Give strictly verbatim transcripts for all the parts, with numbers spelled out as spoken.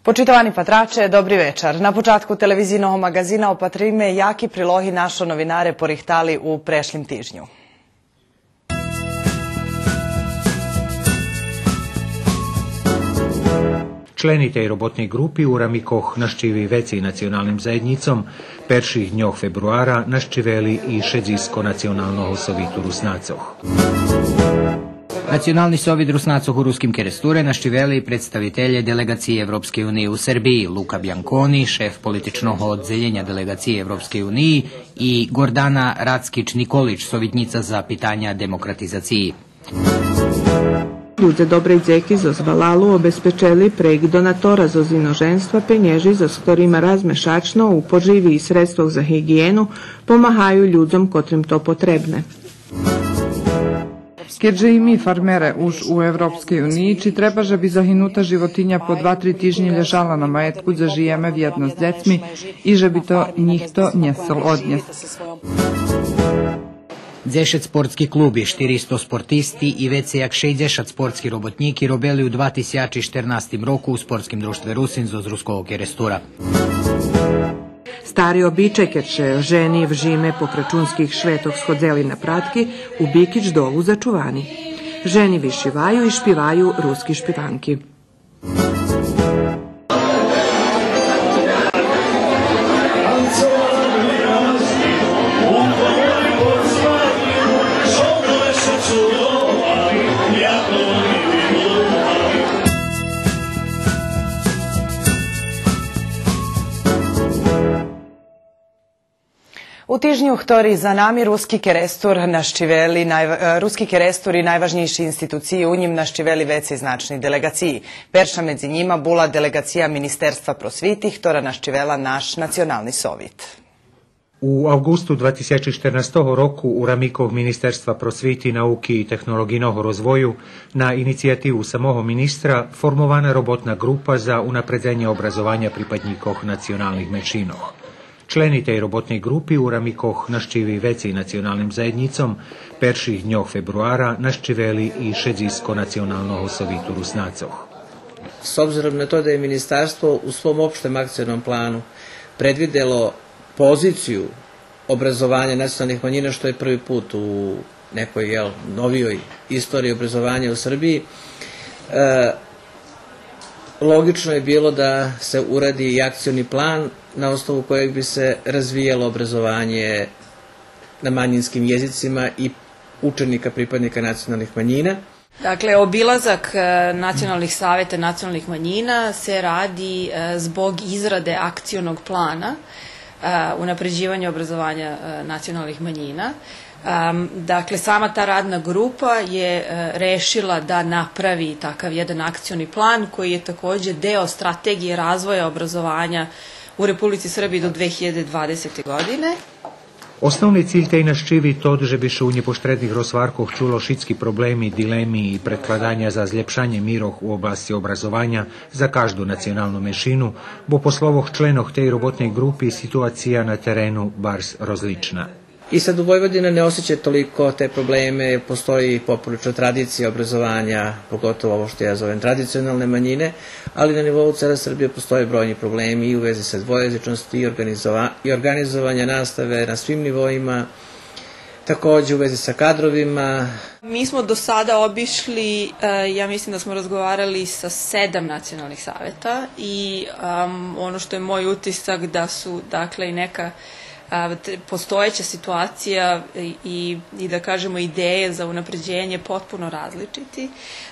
Почитовани патраче, добри вечар. На початку телевизийного маґазина опатриме яки прилоги нашо новинаре порихтали у прешлим тижню. Члени тей роботней ґрупи у рамикох нащиви вецей националним заєднїцом перших дньох фебруара нащивели и шедзиско Националного совиту Руснацох. Национални совит Руснацох у Руским Керестуре нащивели и представителє делеґациї Европскей униї у Сербиї, Лука Бянкони, шеф политичного оддзелєня делеґациї Европскей униї, и Ґордана Рацкич-Николич, совитнїца за питаня демократизациї. Людзе Добрей Дзеки зоз Валалу обезпечели прейґ донатора зоз иножемства пенєжи зоз хторима раз мешачно у поживи и средствох за гиґиєну помагаю людзом котрим то потребне. Кед же и ми фармере уж у Европскей униї, чи треба же би загинута животиня по два-три тижнї лєжала на маєтку дзе жиєме вєдно з дзецми и же би то нїхто нє сцел однєсц? Дзешец спортски клуби, штиристо спортисти и вецей як шейдзешат спортски роботнїки робели у два тисячи штернастим року у Спортским дружтве Русин зоз Руского Керестура. Стари обичай, кед ше жени в жиме по крачунских шветох сходзели на пратки, у Бикич Долу зачувани. Жени вишиваю и шпиваю руски шпиванки. У тижню хтори за нами Руски Керестур нащивели най-, е, Руски Керестур и найважнєйши институциї у нїм нащивели вецей значни делеґациї. Перша медзи нїма була делеґация Министерства просвити, хтора нащивела наш Национални совит. У авґусту два тисячи штернастого року у рамикох Министерства просвити, науки и технолоґийного розвою на инициятиву самого министра формована роботна ґрупа за унапредзенє образованя припаднїкох националних меншинох. Члени тей роботней ґрупи у рамикох нащиви вецей националним заєднїцом перших дньох фебруара нащивели и шедзиско Националного совиту Руснацох. S obzirom na to da je ministarstvo u svom opštem akcionom planu predvidelo poziciju obrazovanja nacionalnih manjina, što je prvi put u nekoj, jel, novijoj istoriji obrazovanja u Srbiji, e, logično je bilo da se uradi i akcioni plan na osnovu kojeg bi se razvijalo obrazovanje na manjinskim jezicima i učenika pripadnika nacionalnih manjina. Dakle, obilazak, e, nacionalnih saveta nacionalnih manjina se radi, e, zbog izrade akcionog plana, e, unapređivanja obrazovanja, e, nacionalnih manjina. Am, dakle, sama ta radna grupa je, e, rešila da napravi takav jedan akcioni plan koji je takođe deo strategije razvoja obrazovanja u Republici Srbiji do dve hiljade dvadesete godine. Основни циль тей нащиви тот же би ше у нєпоштредних розгваркох чуло шицки проблеми, дилеми и предкладаня за злєпшанє мирох у обласци образованя за кажду националну меншину, бо по словох членох тей роботней ґрупи ситуация на терену барз розлична. I sad u Vojvodina ne osjeća toliko te probleme, postoji poprilična tradicija obrazovanja, pogotovo ovo što ja zovem tradicionalne manjine, ali na nivou cele Srbije postoje brojni problemi i u vezi sa dvojezičnosti i organizova-, i organizovanja nastave na svim nivoima, takođe u vezi sa kadrovima. Mi smo do sada obišli, e, ja mislim da smo razgovarali sa sedam nacionalnih saveta i, am, ono što je moj utisak da su, dakle, i neka, a, t-, postojeća situacija i, i, i da kažemo ideje za unapređenje potpuno različiti.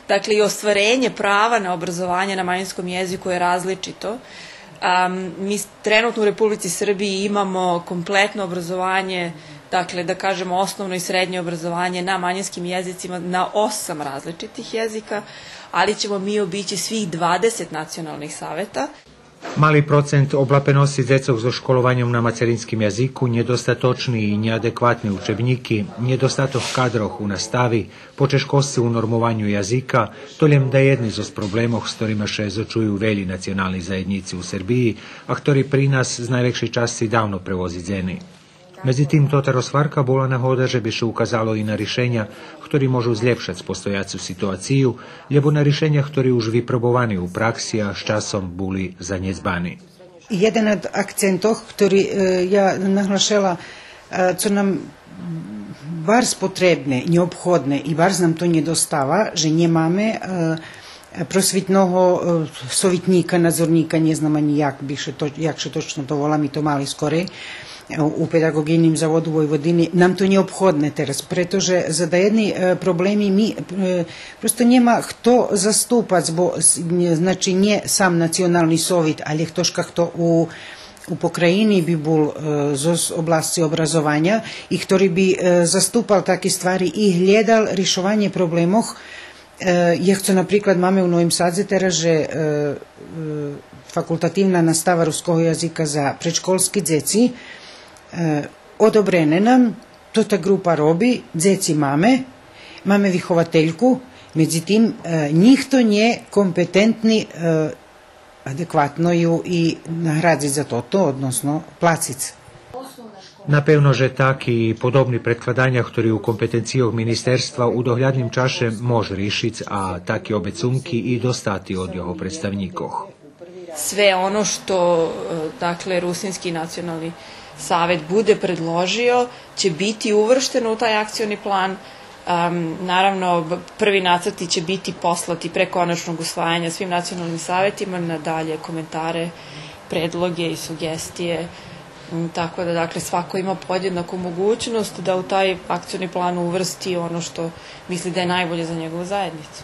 Dakle, i ostvarenje prava na obrazovanje na manjinskom jeziku je različito. Am, mi s-, trenutno u Republici Srbiji imamo kompletno obrazovanje, dakle, da kažemo, osnovno i srednje obrazovanje na manjinskim jezicima na osam različitih jezika, ali ćemo mi obići svih dvadeset nacionalnih saveta. Мали процент облапеносци дзецох зоз школованьом на материнским язику, нєдостаточни и нєадекватни учебнїки, нєдостаток кадрох у настави, почежкосци у нормованю язика, то лєм даєдни зоз проблемох з хторима ше зочую велї национални заєднїци у Сербиї, а хтори при нас з найвекшей часци давно превозидзени. Медзитим, тота розгварка була нагода же би ше указало и на ришеня хтори можу злєпшац постояцу ситуацию, лєбо на ришеня хтори уж випробовани у пракси, а з часом були занєдзбани. Єден од акцентох, хтори, е, я наглашела, е, цо нам барз потребне, нєобходне и барз нам то нєдостава, же нємаме, е, просвитного, е, совитнїка, надзорнїка, нє знам анї як би ше то, як ше точно то вола, ми то мали скорей, е, у Педаґоґийним заводу Войводини. Нам то нєобходне тераз, прето же за даєдни, е, проблеми ми, е, просто нєма хто заступац, бо с-, нє, значи, нє сам Национални совит, алє хтошка хто у, у покраїни би бул, е, зоз обласци образованя и хтори би, е, заступал таки ствари и глєдал ришованє проблемох, е, як цо, наприклад, маме у Новим Садзе тераз, же, е, е, факултативна настава руского язика за предшколски дзеци, е, одобрене нам, тота ґрупа роби, дзеци маме, маме виховательку, медзитим, е, нїхто нє компетентни, е, адекватно ю и наградзиц за тото, односно плациц. Напевно же таки и подобни предкладаня хтори у компетенцийох министерства у доглядним чаше мож ришиц, а таки обецунки и достати од його представнїкох. Sve ono što, e, dakle, Rusinski nacionalni savet bude predložio će biti uvršteno u taj akcioni plan. Am, naravno, b-, prvi nacrti će biti poslati pre konačnog usvajanja svim nacionalnim savetima, nadalje komentare, predloge i sugestije. Mm, tako da, dakle, svako ima podjednaku mogućnost da u taj akcioni plan uvrsti ono što misli da je najbolje za njegovu zajednicu.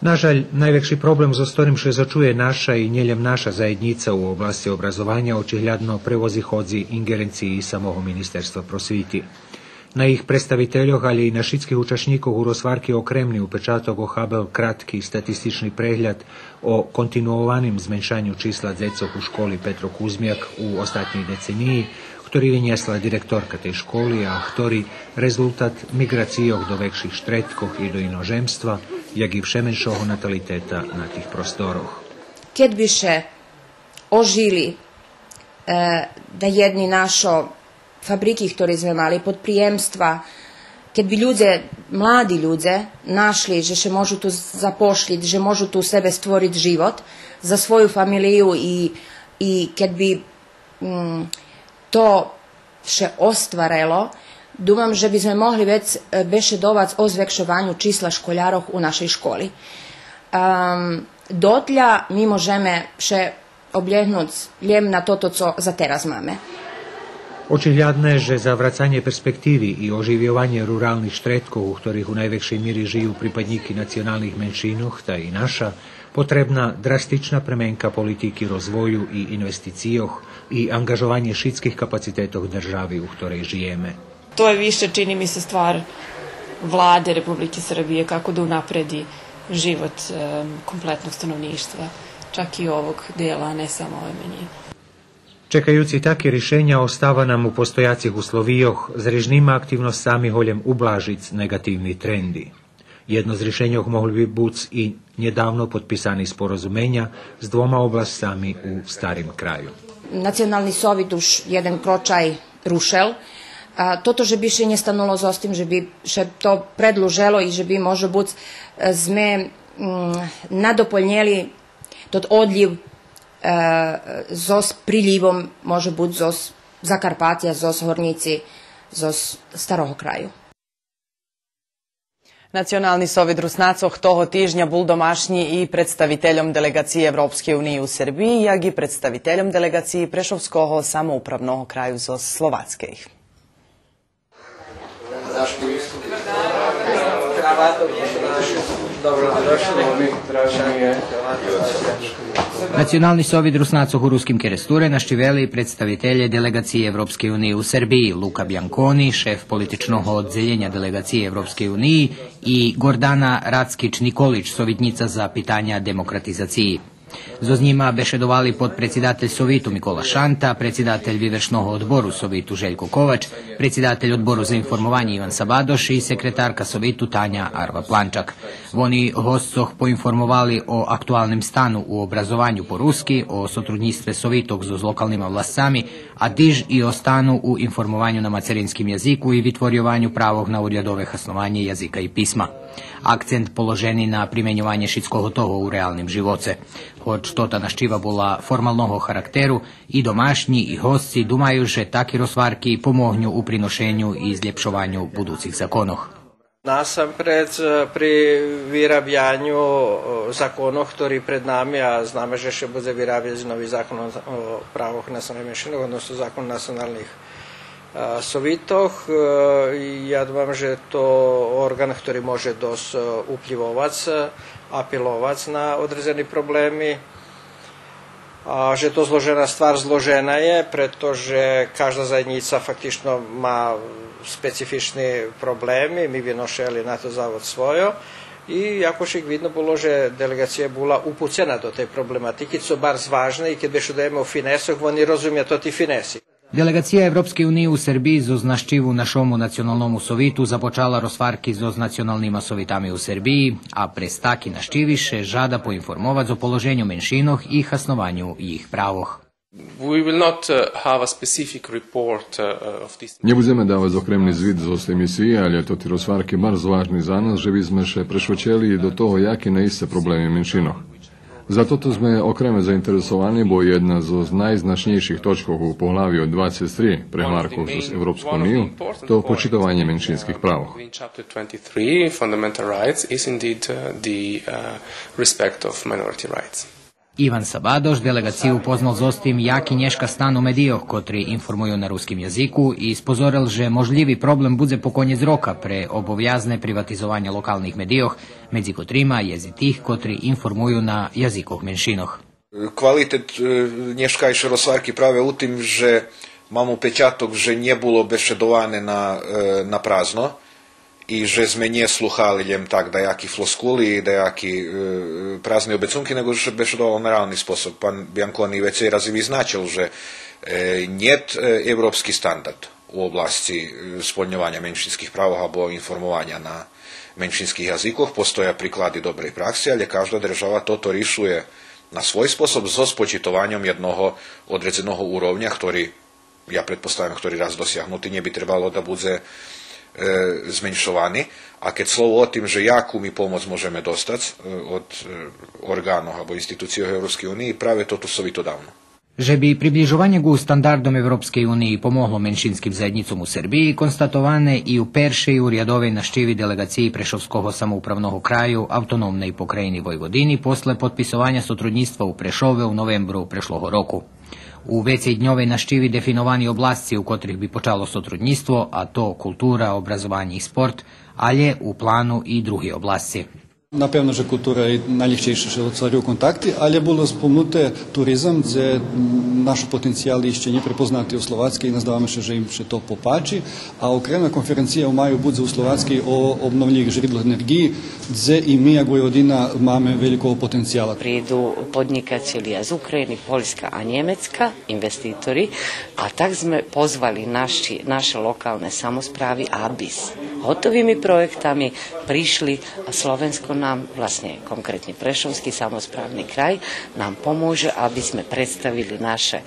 Нажаль, найвекши проблем зоз хторим ше зочує наша и нєлєм наша заєднїца у обласци образованя очиглядно превозиходзи инґеренциї самого Министерства просвити. На їх представительох, алє и на шицких учашнїкох у розгварки окремни упечаток охабел кратки статистични прегляд о континуованим зменшаню числа дзецох у школи Петро Кузмяк у остатнєй децениї, хтори винєсла директорка тей школи, а хтори резултат миґрацийох до векших штредкох и до иножемства, як и вше меншого наталитета на тих просторох. Кед би ше ожили, е, даєдни нашо фабрики хтори зме мали, подприємства, кед би людзе, млади людзе, нашли же ше можу ту запошлїц, же можу ту у себе створиц живот за свою фамилию и, и кед би, м, то ше остварело, думам же би зме могли вец, е, бешедовац о звекшованю числа школярох у нашей школи. Ам, дотля ми можеме ше облєгнуц лєм на тото цо за тераз маме. Очиглядне же за врацанє перспективи и оживйованє руралних штредкох, у хторих у найвекшей мири жию припаднїки националних меншинох, та и наша, потребна драстична пременка политики розвою и инвестицийох и анґажованє шицких капацитетох держави у хторей жиєме. To je više, čini mi se, stvar vlade Republike Srbije, kako da unapredi život, em, kompletnog stanovništva, čak i ovog dela, a ne samo ove manjine. Чекаюци таки ришеня, остава нам у постояцих условийох з рижнима активносцами голєм ублажиц неґативни тренди. Єдно з ришеньох могли би буц и нєдавно подписани спорозуменя з двома обласцами у Старим краю. Национални совит уж єден крочай рушел. А, тото же би ше нє стануло зоз тим, же би ше то предлужело и же би, може буц, е, зме, м, надополнєли тот одлїв, е, зоз прилївом, може буц, зоз Закарпатя, зоз Горнїци, зоз Старого краю. Национални совит Руснацох того тижня бул домашнї и представительом делеґациї Европскей униї у Сербиї, як и представительом делеґациї Прешовского самоуправного краю зоз Словацкей. Добре дошли, ми, драги мої. Национални совит Руснацох у Руским Керестуре нащивели представителє делеґациї Европскей униї у Сербиї, Лука Бянкони, шеф политичного оддзелєня делеґациї Европскей униї, и Гордана Рацкич-Николич, совитнїца за питаня демократизациї. Зоз нїма бешедовали подпредсидатель Совиту Микола Шанта, предсидатель Вивершного одбору Совиту Желько Ковач, предсидатель Одбору за информованє Иван Сабадош и секретарка Совиту Таня Арва-Планчак. Вони госцох поинформовали о актуалним стану у образованю по руски, о сотруднїцтве совитох зоз локалнима власцами, а тиж и о стану у информованю на материнским язику и витворйованю правох на урядове хаснованє язика и писма. Акцент положени на применйованє шицкого того у реалним живоце. Гоч тота нащива була формалного характеру, и домашнї, и госци думаю же таки розгварки помогню у приношеню и злєпшованю будуцих законох. Насампредз, е, при вирабяню, е, законох хтори пред нами, а знаме же ше будзе вирабяц нови закон о, о правох националних меншинох, односно закон о националних, е, совитох. Е, я думам же то орґан хтори може досц, е, уплївовац, е, апеловац на одредзени проблеми. А же то зложена ствар, зложена є, прето же кажда заєднїца фактично ма специфични проблеми, ми би нашели на то завод свойо. И якошик видно було же делеґация була упуцена до тей проблематики, цо барз важне, и кед бешедуєме о финесох, вони розумя тоти финеси. Делеґация Европскей униї у Сербиї зоз нащиву нашому Националному совиту започала розгварки зоз националнима совитами у Сербиї, а през таки нащиви ше жада поинформовац о положеню меншинох и хаснованю їх правох. We will not, uh, have a specific report, uh, of this. Нє будземе давац окремни звит зоз тей мисиї, алє тоти розгварки барз важни за нас, же би зме ше пришвечели до того яки наисце проблеми меншинох. За тото зме окреме заинтересовани, бо єдна зоз найзначнєйших точкох у поглавю двацец три прегваркох зоз Европску унию, то почитованє меншинских правох. In chapter twenty-three, fundamental rights, is indeed, uh, the, uh, respect of minority rights. Иван Сабадош делеґацию упознал зоз тим яки нєшка стан у медийох котри информую на руским язику и спозорел же можлїви проблем будзе по конєц рока пре обовязне приватизованє локалних медийох, медзи котрима єст и тих котри информую на язикох меншинох. Квалитет, е, нєшкайшей розгварки праве у тим же мам упечаток же нє було бешедоване на, е, на празно и же зме нє слухали лєм так даяки флоскули и даяки, е, празни обецунки, нєго же ше бешедовало на реални способ. Пан Бянкони вецей рази визначел же, е, нєт, е, европски стандард у обласци, е, сполньованя меншинских правох або информованя на меншинских язикох. Постоя приклади добрей пракси, алє кажда держава тото ришує на свой способ зоз почитованьом єдного одредзеного уровня, хтори, я предпоставям, хтори раз досягнути, нє би требало да будзе, е, зменшовани. А кед слово о тим же яку ми помоц можеме достац, е, од, е, орґанох або институцийох Европскей униї, праве тото совитодавно. Же би приблїжованє ґу стандардом Европскей униї помогло меншинским заєднїцом у Сербиї, констатоване и у першей урядовей нащиви делеґациї Прешовского самоуправного краю Автономней покраїни Войводини после подписованя сотруднїцтва у Прешове у новембру прешлого року. У вецейдньовей нащиви дефиновани обласци у котрих би почало сотруднїцтво, а то култура, образованє и спорт, алє у плану и други обласци. Напевно же култура и найлєгчейше ше остварюю контакти, алє було спомнуте туризам, дзе, м, нашо потенцияли ище нє препознати у Словацкей и наздаваме ше же им ше то попачи. А окрема конференция у маю будзе у Словацкей о обновлївих жридлох енерґиї, дзе и ми, як Войводина, маме великого потенцияла. Приду поднїкателя з України, Польска а Нємецка, инвеститори, а так зме позвали наши, наше локалне самосправи, аби з готовими проєктами пришли, а Словенско нам, власне конкретнє Прешовски самосправни край, нам поможе, аби зме представили наше,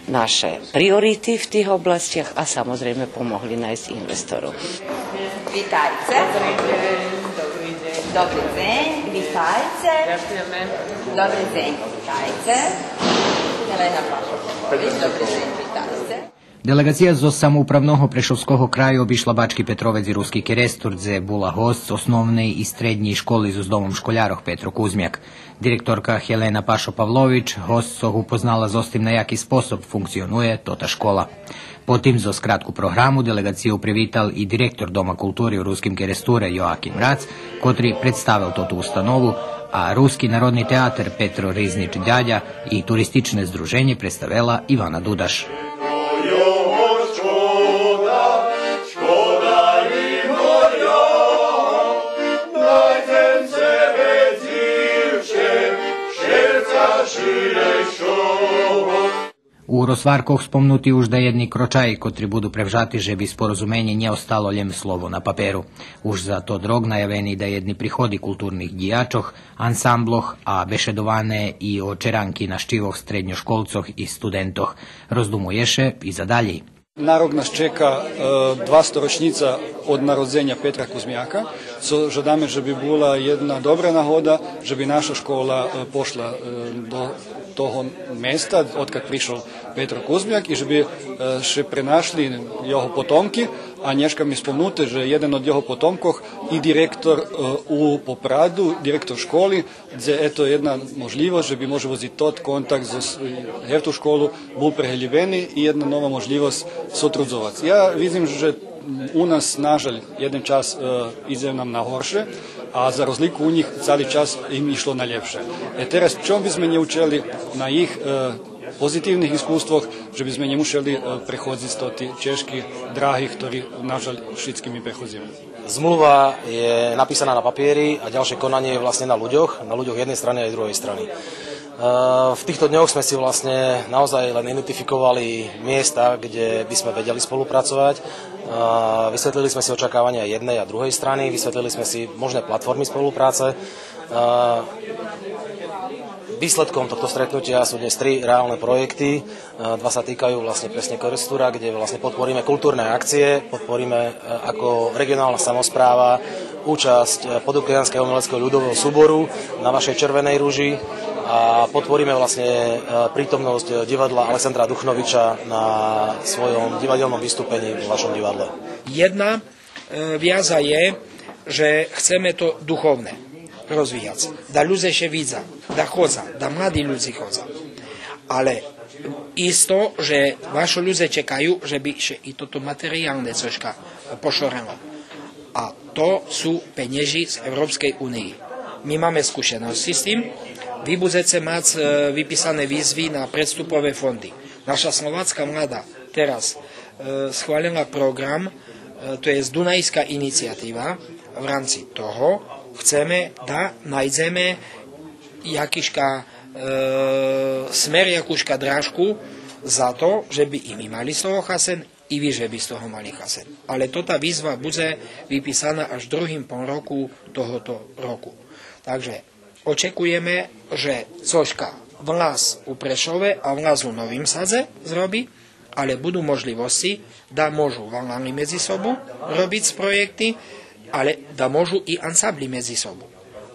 наше приорити в тих обласцях, а самозрейме помогли найсц инвестору. Витайце. Добри дзень. Добри дзень. Витайце. Добри дзень. Витайце. Елена Павлович, добри дзень, витайце. Делеґация зоз самоуправного Прешовского краю обишла Бачки Петровец и Руски Керестур, дзе була госц Основней и штреднєй школи зоз домом школярох Петро Кузмяк. Директорка Хелена Пашо-Павлович госцох упознала зоз тим на яки способ функционує тота школа. Потим зоз кратку програму делеґацию привитал и директор Дома култури у Руским Керестуре Йоаким Рац, котри представел тоту установу, а Руски народни театер Петро Ризнич Дядя и Туристичне здруженє представела Ивана Дудаш. У розгваркох спомнути уж даєдни крочаї котри буду превжати же би спорозуменє нє остало лєм слово на паперу. Уж за тот рок наявени даєдни приходи културних дїячох, ансамблох, а бешедоване и о черанки нащивох штредньошколцох и студентох. Роздумує ше и за далєй. На рок нас чека, е, двасторочнїца од народзеня Петра Кузмяка, цо жадаме же би була єдна добра нагода же би наша школа, е, пошла, е, до того места, одкад пришол Петро Кузмяк, и же би, е, ше пренашли його потомки, а нєшка ми спомнуте же єден од його потомкох и директор, е, у Попраду, директор школи, дзе ето єдна можлївосц же би може воз и тот контакт зоз, е, гевту школу бул преглїбени и єдна нова можлївосц сотрудзовац. Я видзим же у нас, нажаль, єден час, е, идзе нам на горше, а за розлику у нїх цали час им ишло на лєпше. Е, тераз, чом би зме нє учели на їх, е, позитивних искуствох, же би зме нє мушели, е, преходзиц тоти чежки драги, хтори, нажаль, шицки ми преходзиме. Zmluva je napísaná na papieri a ďalšie konanie je vlastne na ľuďoch, na ľuďoch jednej strany aj druhej strany. E, v týchto dňoch sme si vlastne naozaj len identifikovali miesta, kde by sme vedeli spolupracovať. E, vysvetlili sme si očakávania jednej a druhej strany, vysvetlili sme si možné platformy spolupráce. E, Výsledkom tohto stretnutia sú dnes tri reálne projekty. E, dva sa týkajú vlastne presne Krstura, kde vlastne podporíme kultúrne akcie, podporíme, e, ako regionálna samospráva účasť, e, Podukrianského umeleckého ľudového súboru na vašej Červenej ruži a podporíme vlastne, e, prítomnosť, e, divadla Alexandra Duchnoviča na svojom divadelnom vystúpení vo vašom divadle. Jedna, e, viaza je, že chceme to duchovné rozvíjac, da ľudze ше vidza, da chodza, da mladí ľudze chodza. Ale isto, že vašo ľudze čekaju, že bi še i toto materijalné coška pošoreno. A to su penježi z Evropskej uniji. Mi mame skušenosci s tim. Vi budzece mac, e, vipisane vizvi na predstupove fondi. Naša slovacka mlada terаз, e, schvalila program, e, to jest Dunajska inicijativa. V ramci toho chceme da najdeme jakýška, e, smer, jakúška dražku za to, že bi i mi mali z toho hasen, i vi že bi z toho mali hasen. Ale tota vizva budze vipisana až v druhim polroku tohoto roku. Tak że očekujeme, že coška vlast u Prešove a vlast u Novim Sadze zrobi, ale budu možljiwosci da možu vlani medzi sobu robic projekti, ale da možu i ansambli medzi sobu.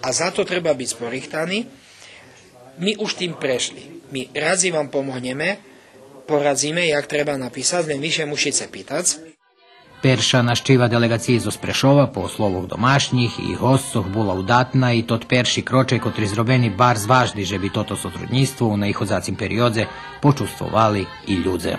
A za to treba bic porichtani. Mi уж тим прешли. Ми радзи вам помогнєме, порadzиме як треба написац, лєм ви ше мушице питац. Перша нащива делеґациї зоз Прешова, по словох домашнїх и госцох, була удатна и тот перши крочей котри зробени барз важни же би тото сотруднїцтво у наиходзацим периодзе почувствовали и людзе.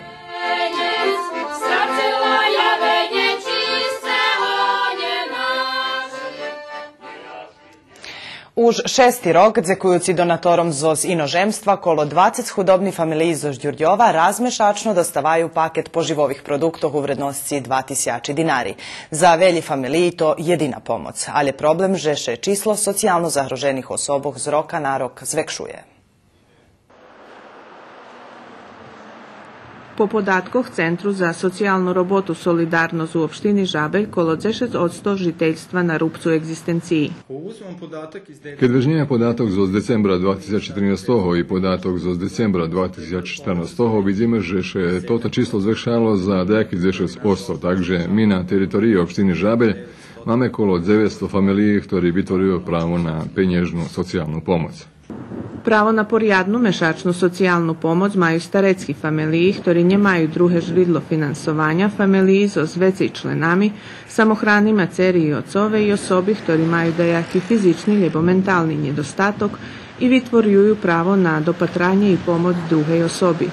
Уж шести рок, дзекуюци донатором зоз иножемства, коло двацец худобни фамелиї зоз Дюрдьова раз мешачно доставаю пакет поживових продуктох у вредносци два тисячи динари. За велї фамелиї то єдина помоц, алє проблем же ше число социялно загрожених особох з рока на рок звекшує. По податкох Центру за социялну роботу Солидарносц у општини Жабель коло дзешец одсто жительства на рупцу еґзистенциї. Кед вежнєме податок зоз децембра два тисячи тринастого и податок зоз децембра два тисячи штернастого, видзиме же ше тото число звекшало за даяки дзешец одсто, так же ми на териториї општини Жабель маме коло дзевецсто фамелиї хтори витворюю право на пенєжну социялну помоц. Право на порядну мешачну социялну помоц маю старецки фамелиї хтори нємаю друге жридло финансованя, фамелиї зоз вецей членами, самохрани мацери и оцове и особи хтори маю даяки физични лєбо ментални нєдостаток и витворюю право на допатранє и помоц другей особи.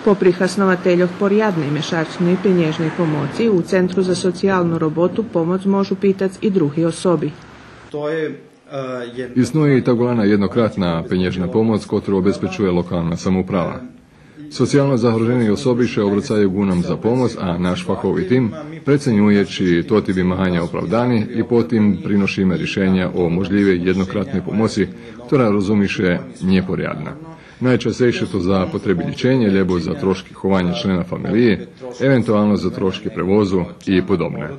Попри хасновательох порядней мешачней пенєжней помоци, у Центру за социялну роботу помоц можу питац и други особи. Иснує и так волана єднократна пенєжна помоц котру обезпечує локална самоуправа. Социялно загрожени особи ше обрацаю ґу нам за помоц, а наш фахови тим преценює чи тоти вимаганя оправдани и потим приношиме ришеня о можлївей єднократней помоци, котра, розуми ше, нє порядна. Найчасцейше то за потреби лїченя, лєбо за трошки хованя члена фамелиї, евентуално за трошки превозу и подобне.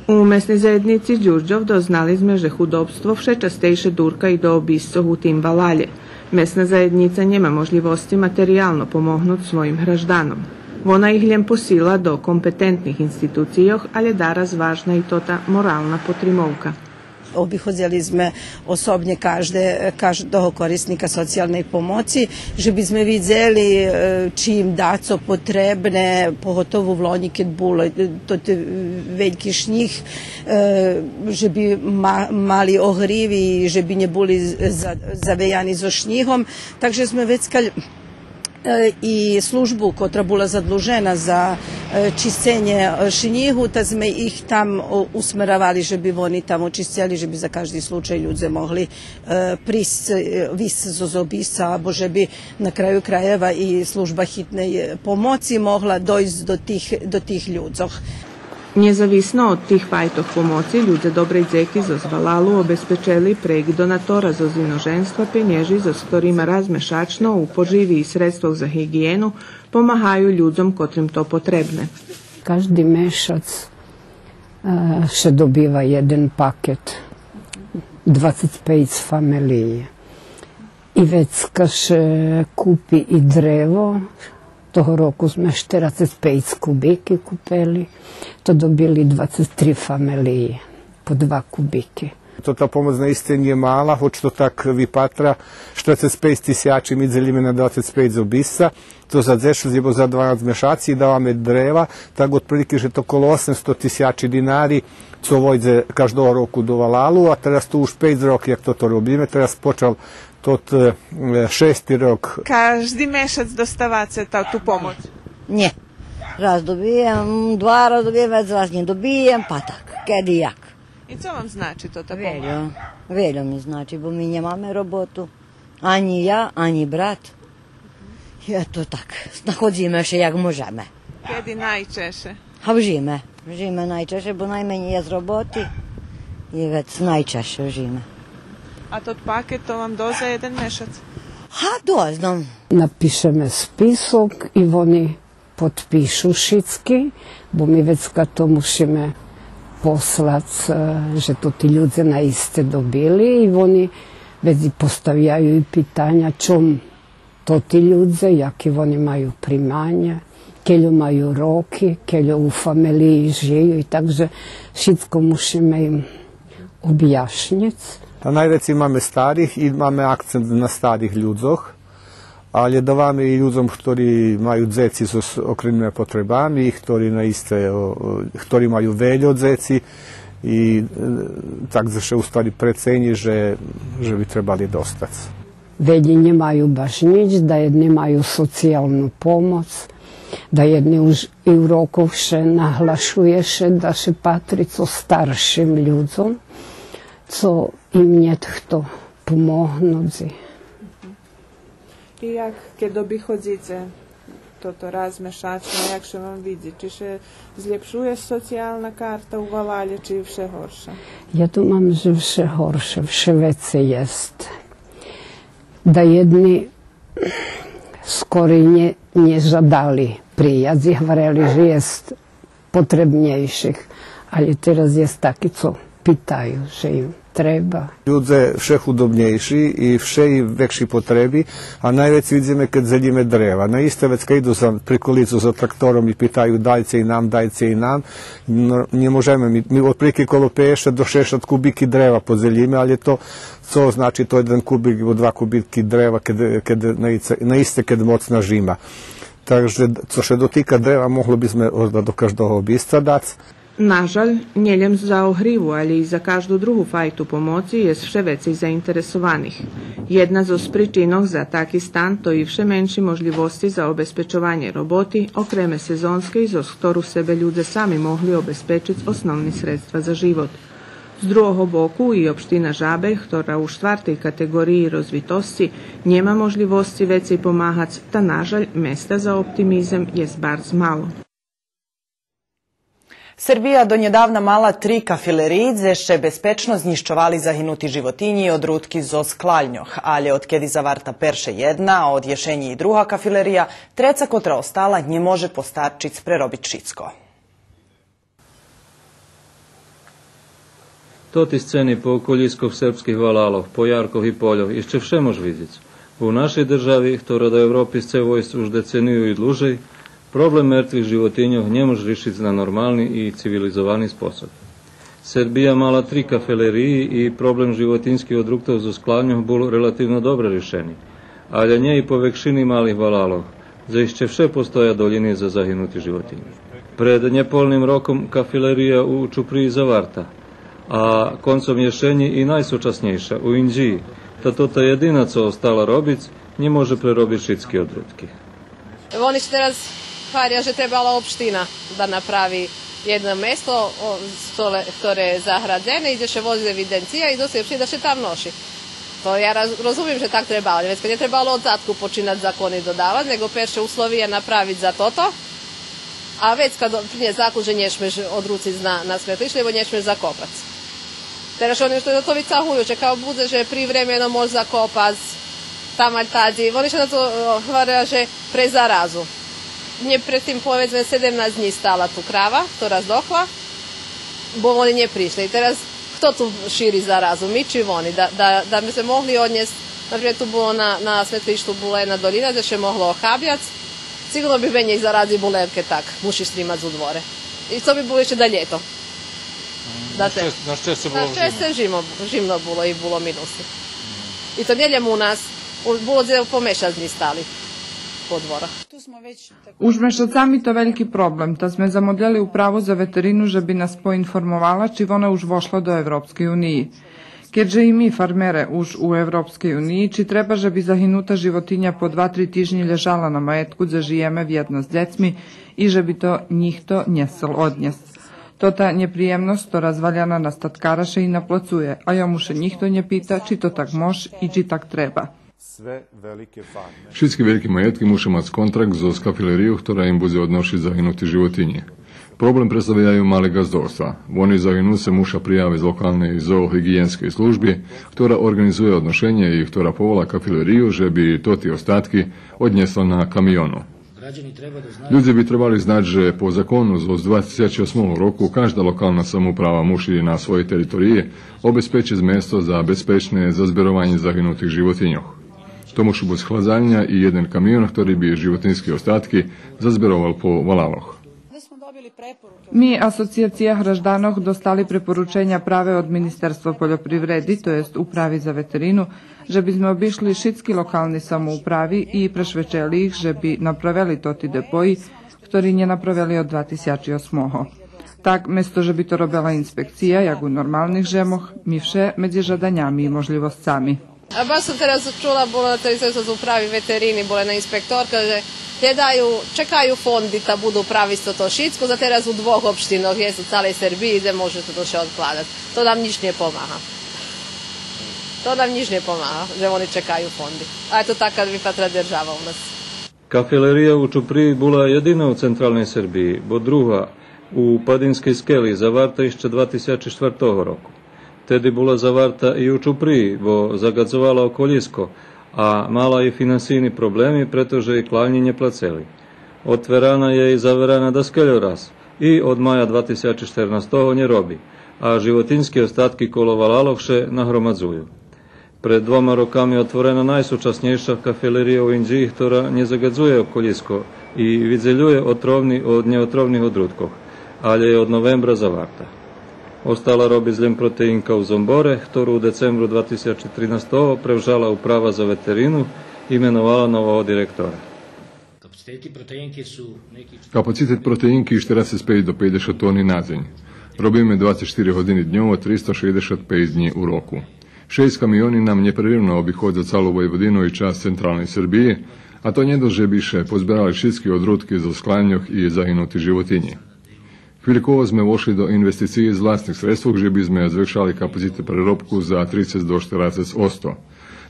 У Месней заєднїци Дюрдьов дознали зме же худобство вше частейше дурка и до обисцох у тим валалє. Месна заєднїца нєма можлївосци материялно помогнуц своїм гражданом. Вона их лєм посила до компетентних институцийох, алє дараз важна и тота морална потримовка. Обиходзели зме особнє кажде, каждого корисника социялней помоци, же би зме видзели, е, чи им дацо потребне, поготово влонї кед було, е, тоти вельки шнїг, е, же би ма-, мали огрив и же би нє були за-, завеяни зоз шнїгом. Так же зме вецка е, и службу котра була задлужена за, е, чисценє, е, шнїгу, та зме их там, о, усмеравали же би вони там очисцели, же би за кажди случай людзе могли, е, присц, е, висц зоз обисца, або же би на краю краєва и служба хитней, е, помоци могла дойсц до тих, до тих людзох. Нєзависно од тих файтох помоци, людзе Добрей Дзеки зоз валалу обезпечели прейґ донатора зоз иножемства пенєжи зоз хторима раз мешачно у поживи и средствох за гиґиєну помагаю людзом котрим то потребне. Кажди мешац, е, ше добива єден пакет, двацец пейц фамелиї. И вецка ше купи и древо. Того року зме штерацец пейц кубики купели, то добили двацец три фамелиї по два кубики. То та помоц наисце нє мала, гоч то так випатра, штерацец пейц тисячи ми дзелїме на двацец пейц обисца, то за дзешец або за дванац мешаци, даваме древа, так отприлики же то коло осемсто тисячи динари, цо войдзе каждого року до валалу, а тераз то уж пейц роки як тото робиме, тераз почал тот, е, шести рок. Кажди мешац доставаце та, ту помоц? Нє. Раз добиєм, два раз добиєм, вец раз нє добиєм, па так, кеди як. И цо вам значи тота помоц? Вельо, вельо ми значи, бо ми нємаме роботу. Анї я, анї брат. Ето так, знаходзиме ше як можеме. Кеди найчеше? Га, в жиме. В жиме найчеше, бо найменєй єст роботи. И вец найчеше в жиме. А тот пакет, то вам досц за єден мешац? Га, досц нам. Напишеме список и вони подпишу шицки, бо ми вецка то мушиме послац, е, же то тоти людзе наисце добили и вони вец и поставяю и питаня чом тоти людзе, яки вони маю приманя, кельо маю роки, кельо у фамелиї жию, и так же шицко мушиме им обяшнїц. А найвецей маме старих и маме акцент на старих людзох, алє даваме и людзом хтори маю дзеци зоз окремнима потребами, и хтори наисце, о, о, хтори маю вельо дзеци, и, е, так же ше у ствари преценї же, же би требали достац. Велї нємаю баш нїч, даєдни маю социялну помоц, даєдни уж и у рокох ше наглашує ше да ше патри цо старшим людзом, цо им нєт хто помогнуц. И як кед обиходзице тото раз мешачно, як ше вам видзи? Чи ше злєпшує социялна карта у валалє, чи вше горша? Я думам же вше горше, вше вецей єст. Даєдни скорей нє, нє жадали прияц и гварели же єст потребнєйших, алє тераз єст таки цо питаю же им треба. Людзе вше худобнєйши и вше и векши потреби, а найвецей видзиме кед дзелїме древа. Наисце вецка иду за приколицу за трактором и питаю: „Дайце и нам, дайце и нам.“ Но, нє можеме, ми, ми отприлики коло пейдзешат до шейдзешат кубики древа подзелїме, алє то, цо значи то єден кубик або два кубики древа, кед, кед наисце, наисце кед моцна жима. Так же, цо ше дотика древа, могли би зме озда до каждого обисца дац. Нажаль, нє лєм за огриву, алє и за кажду другу файту помоци єст вше вецей заинтересованих. Єдна зоз причинох за таки стан то и вше менши можлївосци за обезпечованє роботи, окреме сезонскей, зоз хтору себе людзе сами могли обезпечиц основни средства за живот. З другого боку, и општина Жабель, хтора у штвартей катеґориї розвитосци нєма можлївосци вецей помагац, та, на жаль, места за оптимизем єст барз мало. Сербия до нєдавна мала три кафилериї, дзе ше безпечно знїщовали загинути животинї и одрутки зоз клальньох, алє одкеди заварта перше єдна, а од єшенї и друга кафилерия, треца котра остала нє може постарчиц преробиц шицко. Тоти сцени по околїскох сербских валалох, по яркох и польох, ище вше мож видзиц. У нашей держави, хтора до Европи сце войсц уж децению и длужей, проблем мертвих животиньох нє мож ришиц на нормални и цивилизовани способ. Сербия мала три кафелериї и проблем животинских одруктох зоз клальньох бул релативно добре ришени, алє нє и по векшини малих валалох, дзе ище вше постоя долїни за загинути животинї. Пред нєполним роком кафелерия у Чуприї заварта, а концом єшенї и найсучаснєйша у Индзиї, та тота єдина цо остала робиц, нє може преробиц шицки одрутки. Вони ше тераз гваря же требала општина да направи єдно место, о, хторе, хторе є заградзене, и дзе ше вози евиденция и досци општина да ше там ноши. То я раз-, розумим же так требало, алє вецка нє требало од задку починац закони додавац, нєго перше условия направиц за тото, а вецка до-, принєсц закон же нє шмеш одруциц на, на сметлишце, лєбо нє шмеш закопац. Тераз они ше на то вицагую, же као будзе же привремено мож закопац, там аль тадзи. Вони ше на то, о, гваря же пре заразу. Нє предтим, поведзме, седемнац днї стала ту крава, хтора здохла, бо вони нє пришли. И тераз хто ту шири заразу, ми чи вони? Да, да, да би ше могли однєсц, например, ту було на, на сметлишту була єдна долїна, дзе ше могло охабяц, сиґурно би менєй зарази було, кед так мушиш тримац у дворе. И то би було ище да лєто. На щес-, на щесце було зимно. На щесце зимно, зимно було и було минуси. И то нє лєм у нас, у-, було дзе по мешац днї стали по дворах. Уж мешацами то вельки проблем, та зме замодлєли Управу за ветерину же би нас поинформовала чи вона уж вошла до Европскей униї. Кед же и ми, фармере, уж у Европскей униї, чи треба же би загинута животиня по два-три тижнї лєжала на маєтку дзе жиєме вєдно з дзецми и же би то нїхто нє сцел однєсц? Тота нєприємносц, хтора зваляна на статкара, ше и наплацує, а йому ше нїхто нє пита чи то так мож и чи так треба. Шицки вельки маєтки муша мац контракт зоз кафелерию, хтора им будзе одношиц загинути животинї. Проблем представяю мали ґаздовства. Вони загинуце муша приявиц локалней зоогиґиєнскей служби, хтора орґанизує одношенє и хтора повола кафелерию же би тоти остатки однєсла на камиону. Людзе би требали знац же по закону зоз два тисячи осмого року кажда локална самоуправа муши на своєй териториї обезпечиц место за безпечне зазберованє загинутих животиньох. То мушу буц хладзальня и єден камион хтори би животински остатки зазберовал по валалох. Ми, Асоцияция гражданох, достали препорученя праве од Министерства польопривреди, то єст Управи за ветерину, же бизме обишли шицки локални самоуправи и прешвечели их же би направели тоти депои, хтори нє направели од два тисячи осмого. Так, место же би то робела инспекция, як у нормалних жемох, ми вше медзи жаданями и можлївосцами. А баш сом тераз чула, було на телевизиї зоз Управи ветерини, була єдна инспекторка, же глєдаю, чекаю фонди та буду правиц тото шицко, за тераз у двох општинох єст у цалей Сербиї, дзе може тото ше одкладац. То нам нїч нє помага. То нам нїч нє помага, же вони чекаю фонди. А то така випатра держава у нас. Кафелерия у Чуприї була єдина у централней Сербиї, бо друга у Падинскей скели заварта ище два тисячи штвартого року. Теди була заварта и у Чуприї, бо загадзовала околїско, а мала и финансийни проблеми, прето же и клальнї нє плацели. Отверана є и заверана даскельо раз, и од мая два тисячи штернастого нє роби, а животински остатки коло валалох ше нагромадзую. Пред двома роками отворена найсучаснєйша кафелерия у Индзиї, хтора нє загадзує околїско и видзелює отровни од нєотровних одруткох, алє є од новембра заварта. Остала робиц лєм протеинка у Зомборе, хтору у децембру два тисячи тринастого превжала Управа за ветерину и именовала нового директора. Капацитети протеинки су неки... Капацитет протеинки штерацец пейц до пейдзешат тони на дзень. Робиме двацец штири години дньово, тристо шейдзешат пейц днї у року. Шейсц камиони нам нєпреривно обиходза цалу Войводину и часц централней Сербиї, а то нє досц же би ше позберали шицки одрутки зоз клальньох и загинути животинї. Вилїково зме вошли до инвестициї з власних средствох же би зме звекшали капацитет преробку за трицец до штерацец одсто.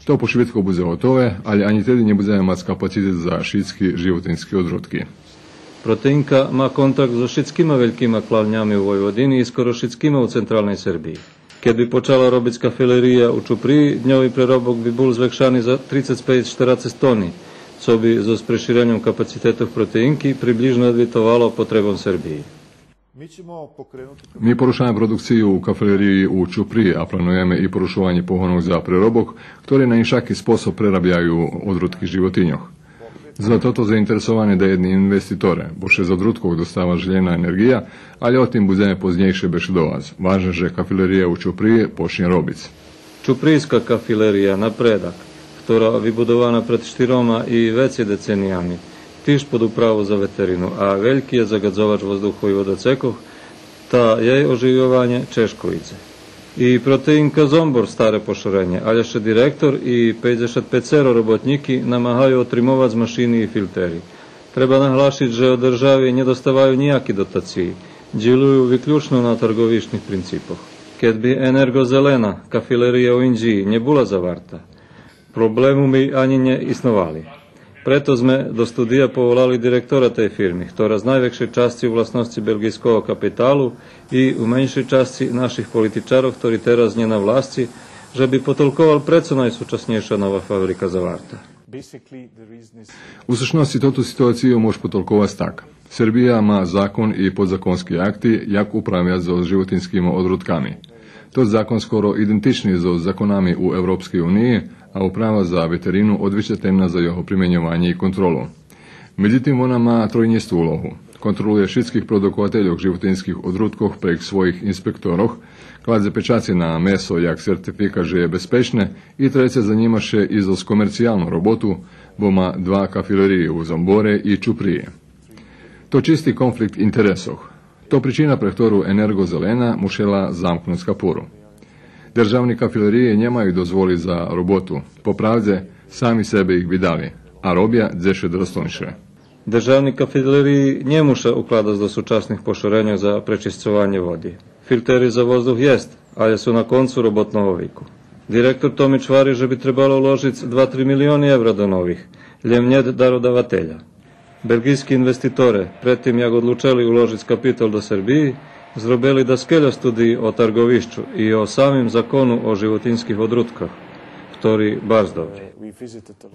То пошвидко будзе готове, алє анї теди нє будземе мац капацитет за шицки животински одрутки. Протеинка ма контракт зоз шицкима велькима кланями у Войводини и скоро шицкима у централней Сербиї. Кед би почала робиц кафилерия у Чуприї, дньови преробок би бул звекшани за трицец пейц штерацец тони, цо би зоз преширеньом капацитетох протеинки приближно одвитовало потребом Сербиї. Ми порушаме продукцию у кафилериї у Чуприї, а плануєме и порушованє погонох за преробок, хтори на иншаки способ прерабяю одрутки животиньох. За тото заинтересовани даєдни инвеститоре, бо ше з одруткох достава желєна енерґия, алє о тим будземе познєйше бешедовац. Важне же кафилерия у Чуприї почнє робиц. Чуприйска кафилерия Напредак, хтора вибудована пред штирома и вецей децениями, тиж под управу за ветерину, а вельки є загадзовач воздуху и водоцекох, та єй оживйованє чежко идзе. И Протеинка Зомбор старе пошоренє, алє ше директор и пейдзешат пецеро роботнїки намагаю отримовац машини и филтери. Треба наглашиц же од держави нє доставаю нїяки дотациї, дїлую виключно на тарґовищних принципох. Кед би Енерґозелена кафилерия у Инджиї нє була заварта, проблеми би анї нє исновали. Прето зме до студия поволали директора тей фирми, хтора з найвекшей часци у власносци белґийского капиталу и у меншей часци наших политичарох, хтори тераз нє на власци, же би потолковал прецо найсучаснєйша нова фабрика заварта. У сущносци тоту ситуацию мож потолковац так. Сербия ма закон и подзаконски акти, як управяц зоз животинскима одрутками. Тот закон скоро идентични зоз законами у Европскей униї, а управа за ветерину одвичательна за його применьованє и контролу. Медзитим, вона ма тройнїсту улогу. Контролує шицких продуковательох животинских одруткох прейґ своїх инспекторох, кладзе печаци на месо як сертификат же є безпечне, и треце, занїма ше и зоз комерциялну роботу, бо ма два кафилериї у Зомборе и Чуприї. То чисти конфликт интересох. То причина пре хтору Енерґозелена мушела замкнуц капуру. Державни кафилериї нємаю дозволи за роботу. По правдзе, сами себе их би дали, а робя дзе ше достойше. Державни кафилериї нє муша укладац до сучасних пошореньох за пречисцованє води. Филтери за воздух єст, алє су на концу роботного вику. Директор Томич гвари же би требало уложиц два-три милиони евра до нових, лєм нєт дародавателя. Белґийски инвеститоре, пред тим як одлучели уложиц капитал до Сербиї, зробели даскельо студиї о тарґовищу и о самим закону о животинских одруткох, хтори барз добри.